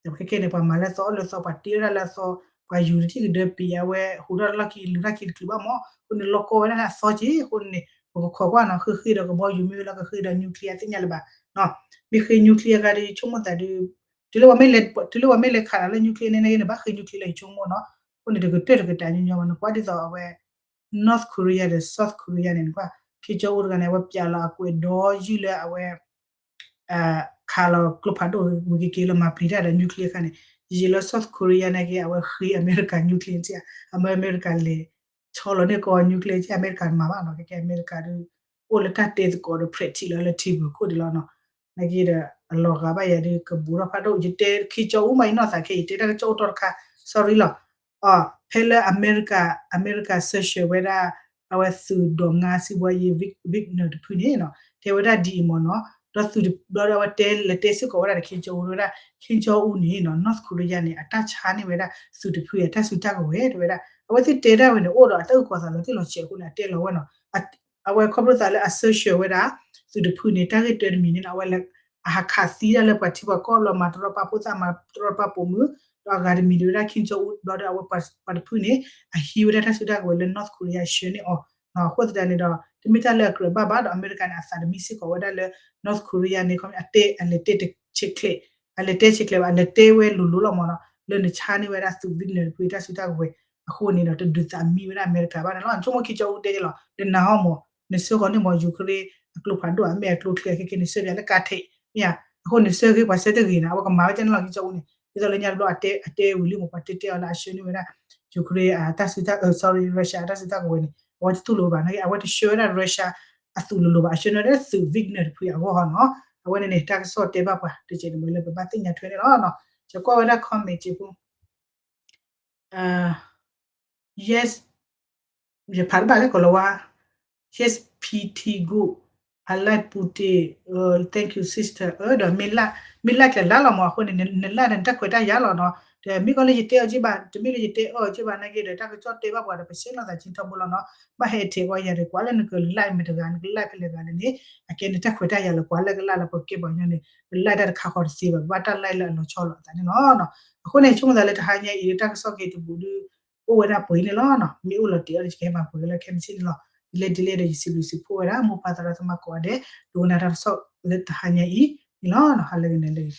ဒီးခဲကဲန့ၣ် ပှၤမၤလၢသီအီၣ်လၢသီ ပှၤတ့ဝဲဒၣ်လၢအသီ, ပှၤယူၤတထံၣ်ကဒၢပံၤ အဝဲဟူးထီၣ်တလီၢ်ခံ လူၤထီၣ်ခံတချုးဘၣ်မး, အဃိန့ၣ် လီၢ်ကီဝဲဒၣ်အသီက့ၤ, အဃိန့ၣ် ပကခိးကွၢ်နီၤ ဃ့ဃ့ဒီးကဘီယူၤမ့ၢ်ဝဲလၢကဃ့ဒီး nuclear သ့ၣ်ညါလၢၤဘၣ်, မ့ၢ်ဃ့ nuclear ကါဒီး ဆိကမိၣ်သးဒီး တုၤလၢဝဲမ့ၢ်လဲၤခးဒီးလၢ nuclear န့ၣ်န့ၣ် ဘၣ်ဃ့ nuclear လၢယဆိကမိၣ်နီၤ, အဃိန့ၣ် တကတၢၢ်တကတၢၢ်ညီညီဘၣ် နကွၢ်ဒ်သိးအဝဲ North Korea ဒီး South Korea န့ၣ် နကွၢ် ခ့ကၠီအူတဂၤန့ၣ် အဝဲပျးလီၤအကွဲးဒီယုၢ်လၢအဝဲ ခးလီၤကျိဖးဒိၣ်ဝံၤက့ၤက့ၤလီၤ မၤပျံၤတၢ်ဒီး nuclear ခါန့ၣ်, ယံာ်လၢ South Korea န့ၣ်က့ အဝဲဃ့အမဲရကၤ nuclear က့, အမၢအမဲရကၤလဲၤဆီလီၤန့ၢ်ကီး nuclear က့ အမဲရကၤတမၤဘၣ်နီၤ, ကဲကဲအမဲရကၤဒီး အိၣ်လၢတၢ်တဲသကိးဒီး practice လီၤလၢထံပူၤခိၣ်ဒံးလီၤနီၤ, နာ်က့ဒီး အလီၤဂာ်ဘၣ်ယၤဒီး ကဘူးထီၣ်ဖးဒိၣ် ယတဲခ့ကၠီအူမး ယနီၢ်သးခဲအံၤ တဲတၢ်ကစီၣ်အိၣ်တီၢ်တခါ sorry လီၤ. အ ဖဲလၢအမဲရကၤ အမဲရကၤ sanction ဝဲဒၣ် အဝဲသုးဒိးငါစံးဘီယံၤ Wagner တဖုန့ၣ်နီၤ, တဲဝဲဒၣ်ဒ်အံၤမ့ၢ်နီၤ, ဒီးသုးတဘျီဒီး အဝဲတဲလဲၤတဲစ့ၢ်ကီးဝဲဒၣ်ဒီး ခ့ကၠီအူ တဲဝဲဒၣ် ခ့ကၠီအူန့ၣ်နီၤ North Korea န့ၣ် အတၢ်ဆါန့ၢ်ဝဲဒၣ်သုးတဖုအတၢ်စုတၢ်ကဝဲၤ တဲဝဲဒၣ် အဝဲသ့ၣ်တဲဒၣ်ဝဲန့ၣ် အိၣ်ဒီးအတၢ်အုၣ်ကီၤသးလီၤတံၢ်လီၤဆဲးအဃိန့ၣ် အတဲလီၤဝဲနီၤ, အဝဲခီဖျိသးလၢအ sanction ဝဲဒၣ် သုးတဖုန့ၣ် တၢ်ဂ့ၢ်တၢတမံၤန့ၣ်နီၤ အဝဲ အဟးခးသံဒၣ်လၢပှၤထံပှၤကီၢ်ဘျီ မၤတရီတပါဖိသၣ် မၤတရီတပါပိာ်မုၣ်, ဒီးအဂၤတမံၤန့ၣ်ဝဲဒၣ် ခ့ကၠီအူဘျီဒီး အဝဲပှၤတဖုန့ၣ် အဟံးဝဲဒၣ်တၢ်စုတၢ်ကဝဲၤလၢ North Korea ဆှၢန့ၢ်အီၤ, အဃိသတးန့ၣ်ဒီး တမ့ၢ်တၢ်လၢအကြၢးဘၣ်ဘၣ်ဒီး အမဲရကၤန့ၣ် အသးတမံစ့ၢ်ကီးဝဲဒၣ်လၢ North Korea န့ၣ် အတဲအလဲၤတဲဆဲးကျဲး အလဲၤတဲဆဲးကျဲးဘၣ် အလဲၤတဲဝဲလိၤလိၤလီၤမ့ၢ်နီၤ လၢနဆါန့ၢ်ဝဲဒၣ်သုး Wagner တဖုတၢ်စုတၢ်ကဝဲၤ အဃိန့ၣ်ဒီး တဒုးသးမံဝဲဒၣ်အမဲရကၤဘၣ်န့ၣ်လီၤ. ဆိကမိၣ်ခ့ကၠီအူတဲလီၤ နနာ်ဟီမ့ၢ် နဆှၢဃီၤန့ၢ်မ့ၢ် Ukraine အကျိဖးဒိၣ် အမဲာ်အကျိချံ ခဲကဲန့ၣ် ဆှၢပၠးလၢကါထဲး မ့ၢ်ဧါ, အဃိန့ၣ် ဆှၢဂ့ၤပှၤဆှၢတဂ့ၤန့ၣ် အဝဲကမၤဝဲကဲန့ၣ်လီၤ ခ့ကၠီအူန့ၣ် ဒ်သိးလၢညါတဘျီအတဲအဝံၤလံမ့ၢ် ပှၤတဲတဲအီၤလၢအဆှၢန့ၢ်ဝဲဒၣ် Ukraine အတၢ်စုတၢ် sorry Russia အတၢ်စုတၢ်ကဝဲၤန့ၣ် အဝဲတတူၢ်လိာ်ဘၣ်န့ၣ် အဝဲတဆှၢဝဲဒၣ် Russia အသုးလိၤလိၤဘၣ် အဆှၢန့ၢ်ဝဲဒၣ်သုး Wagner တဖုအဂီၢ်ဟီနီၤ, အဝဲန့ၣ်န့ၣ် တၢ်ကစီၣ်တဲဘၣ်ပှၤ တကဲးတမှဲၤလၢပဘၣ်သ့ၣ်ညါထွဲန့ၣ်လီၤ. ယကွၢ်ဝဲဒၣ် comment က့ဖိ Yes, ယဖးတဘၣ်လၢကီၢ်လီၤဝါ Yes, P T Good, I like Putin, thank you sister, ဒီး မ့ၢ်လၢ်ကျဲၤလၢ်လီၤမ့ၢ် အဃိန့ၣ် နလၢ်ဒီးနတၢ်ခွဲးတၢ်ယာ်လီၤနီၤ, တမ့ၢ်ကီလၢယတဲအီၤက့ဘၣ် တမ့ၢ်လၢယတဲအီၤက့ဘၣ် နာ်က့ဒီး တၢ်ကစီၣ်တဲဘၣ်ပှၤဒီး ပဆဲးနီၢ်သးကၠံထီဘိလီၤနီၤ, ဘၣ်ဟဲထဲးကွၢ်ယၤဒီး ကွၢ်လၢနကလၢ်မ့ၢ်တဂၤ နကလၢ်ဖဲလဲၣ်ဂၤန့ၣ်န့ၣ် အကဲနတၢ်ခွဲးတၢ်ယာ်လီၤ ကွၢ်လၢကလၢ်လၢပကဲပှၤကညီန့ၣ် ကလၢ်တၢ်တခါဃီတသ့ဘၣ် ဘၣ်တၢ်လၢ်လၢအလီၤဆီလီၤအသးန့ၣ်လီၤ. အဃိန့ၣ် ဆိကမိၣ်သးလၢတဟါညါအံၤ တၢ်ကစီၣ်က့တဘူးဒီး အိၣ်ဝဲဒၣ်ပှဲၤန့ၣ်လီၤနီၤ, မ့ၢ်အိၣ်လီၤတံၢ်အီၤဒီး ယကဟဲမၤပှဲၤက့ၤလၢခဲမုၢ်ဆ့ၣ်န့ၣ်လီၤ. ဒ်လဲၣ်ဒ်လဲၣ်ဒီး ယစံးဘျုးစံးဖှိၣ်ဝဲဒၣ် မိၢ်ပၢ်သရၣ်သမါကိးဂၤဒဲး ဒိကနၣ်တၢ်ကစီၣ်လၢတဟါညါအံၤန့ၣ်လီၤ. ဟါလၢဂ့ၤန့ၣ်လၢဂ့ၤ